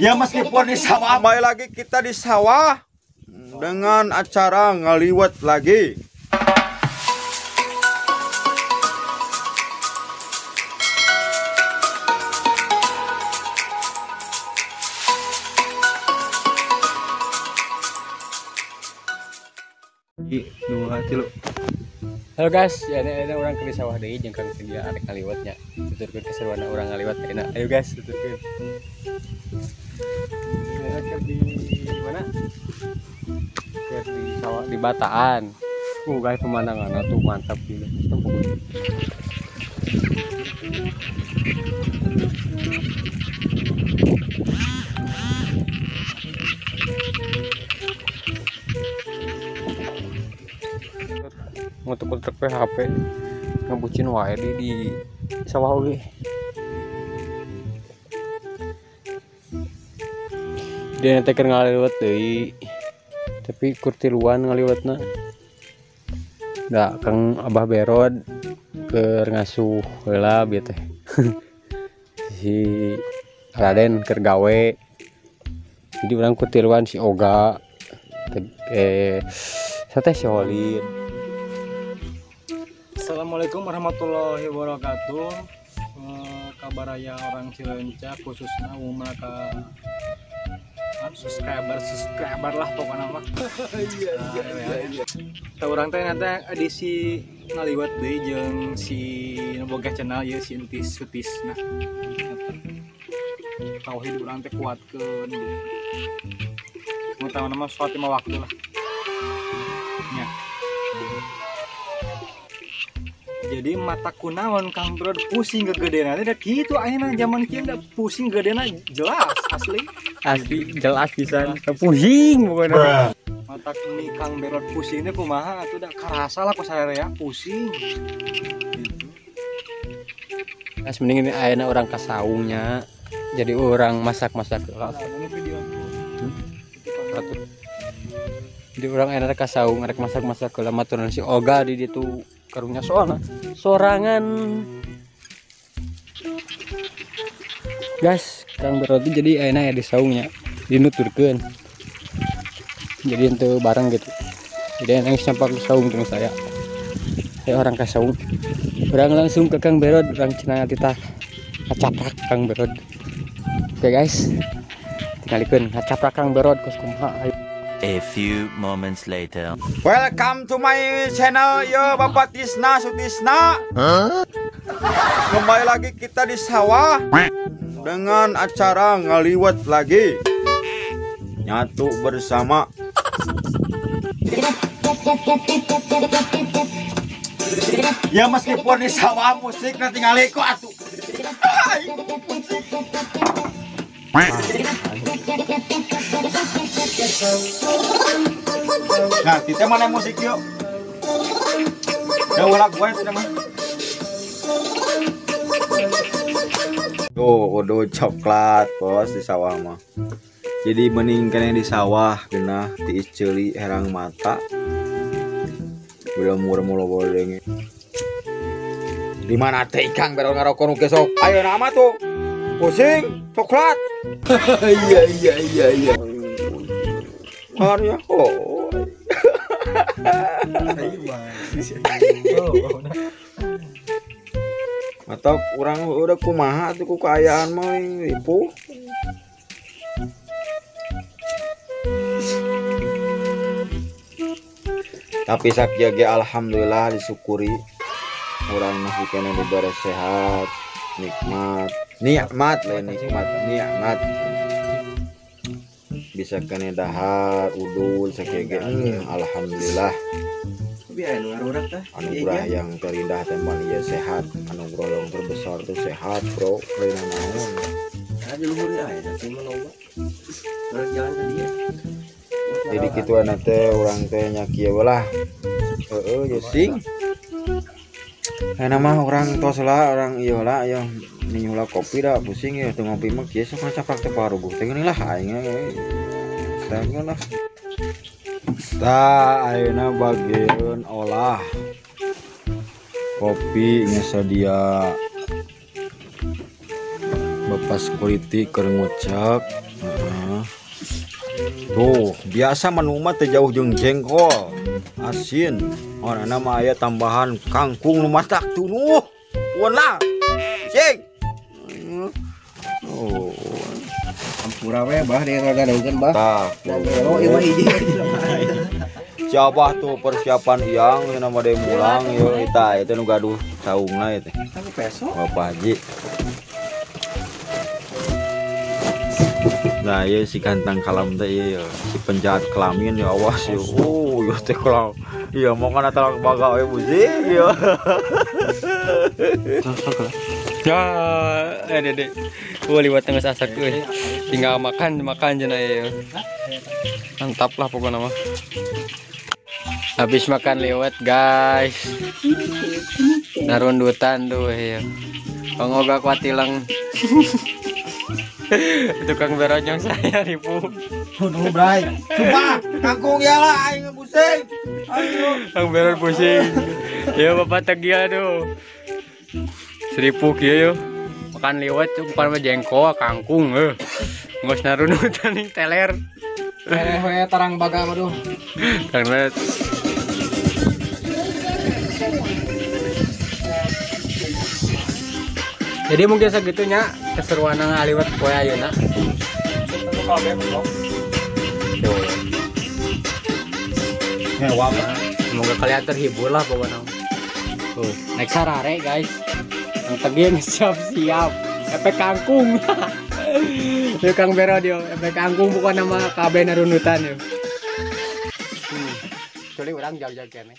Ya meskipun di sawah, kembali lagi kita di sawah dengan acara ngaliwet lagi. Dua tilu. Halo guys, ya ini orang ke sawah deui jeung Kang Sedia arek ngaliwetnya. Tuturkeun keseruan urang ngaliwet ayeuna. Ayo guys, tuturkeun. Ini di mana? Di sawah di Bataan. Guys, pemandangannya tuh mantap gila. Ngutuk-ngutuk HP ngebucin wae di sawah oge. Dia nanti keur ngaliwet deui. Tapi kur tiluan ngaliwetna. Da Kang Abah Berod keur ngasuh heula bieu teh. Si Raden keur gawe. Jadi urang kur tiluan si Oga sate si Holid. Assalamualaikum warahmatullahi wabarakatuh. Kabar aya orang Cileunca khususnya umumna ka subscriber lah pokoknya mah. Iya. Tah urang teh nanti edisi ngaliwet deui jeung si nu boga channel ieu si Entis Sutisna. Tauhid urang teh kuatkeun. Mun tahu nama suatu mah waktu lah. Nya. Jadi mata kunaon Kang Bro pusing gegedena teh da kitu ayeuna zaman kieu da pusing gegedena jelas asli. Asli jelas pisan pusing pokoknya. Mata kuni Kang Berod pusing teh kumaha atuh da karasa lah ku sararea pusing. Gitu. Guys, mending ini ayeuna urang ka saungnya. Jadi orang masak-masak heula. Jadi urang ayeuna ka saung rek masak-masak heula maturan si Oga di ditu. Karunya soalnya sorangan guys. Kang Berod jadi enak ya di saungnya dinuturkeun jadi ente bareng gitu. Jadi enak nyampak di saung dengan saya orang ke saung, orang langsung ke Kang Berod, orang cenah titah ngacaprak Kang Berod. Oke guys, tinggalikeun ngacaprak Kang Berod kos kumaha. Ayo. A few moments later. Welcome to my channel, yo Bapak Tisna Sutisna. Huh? Kembali lagi kita di sawah dengan acara ngaliwet lagi. Nyatu bersama. Ya meskipun di sawah musik nanti ngaliko atuh. Nah, kita mana musik yuk? Jauh lah gue itu mah. Tuh, udah coklat bos di sawah mah. Jadi mending kene di sawah genah tiis ceuli herang mata. Udah murah-murah boleh. Di mana teh Kang Berod ngarokok nu sok? Ayo nama tuh. Pusing, coklat. Iya. Ya. Oh. Atau kurang udah kumaha tuh ku kaayaan mah ripuh. Tapi sakieu ge alhamdulillah disyukuri. Urang masih kena dibere sehat, nikmat. Nikmat lain nikmat, nikmat. Bisa kena dahar, udul, sakieu ge alhamdulillah. Anugerah yang terindah teman ya sehat, anugerah yang terbesar tuh sehat bro, lain naon. Jadi kitu anak teh urang teh nya kieu lah. Heeh ye sing. Ayeuna mah urang tos lah, urang ieu lah ieu ninyula kopi dah pusing ya teu ngopi mah kieu sok ngacaprak teh paruguh teh geuning lah aing we. Teh lah. Tah ayeuna bagieun olah kopi nyasadia Bapak security keur ngucek. Tuh, biasa menu mah teu jauh jeung jengkol. Asin. Oh, nama aya tambahan kangkung nu matak tunuh. Wona. Cing. Oh. Ampura we bah dia ngagadekeun bah. Tah. Oh, ieu mah hiji. Siapa tuh persiapan iang cenah mah deui mulang ieu eta itu nu gaduh saungna ieu teh. Bapak Haji. Nah, ieu si ganteng kalam teh ieu si penjahat kelamin ya awas ieu. Oh, ieu teh kelam. Iya mau kana talak baga we pusing ieu. Ya, Dede. Gua liwat tengah asak euy. Tinggal makan cenah ieu. Mantap lah pokoknya mah. Habis makan lewat guys. Narundutan tuh ya. Pangoga kuatilang. Tukang beronyong saya ribu. Aduh, Bray. Sumpah, kangkung ya lah aing pusing. Ayo. Kang beron pusing. Ya bapak tegia tuh. Seribu kieu yo. Makan lewat bukan mah jengkol kangkung heuh. Geus narundutan ning teler. Teler we tarang baga mah duh. Karena jadi mungkin segitunya keseruan ngaliwet poe ayeuna. Semoga kalian terhibur lah pokoknya. Tuh, naik sarare guys. Yang tegeng siap-siap. Efek kangkung. Yuk Kang Bero dia, efek kangkung bukan nama KB narunutan ya. Kecuali orang jauh-jauh kene.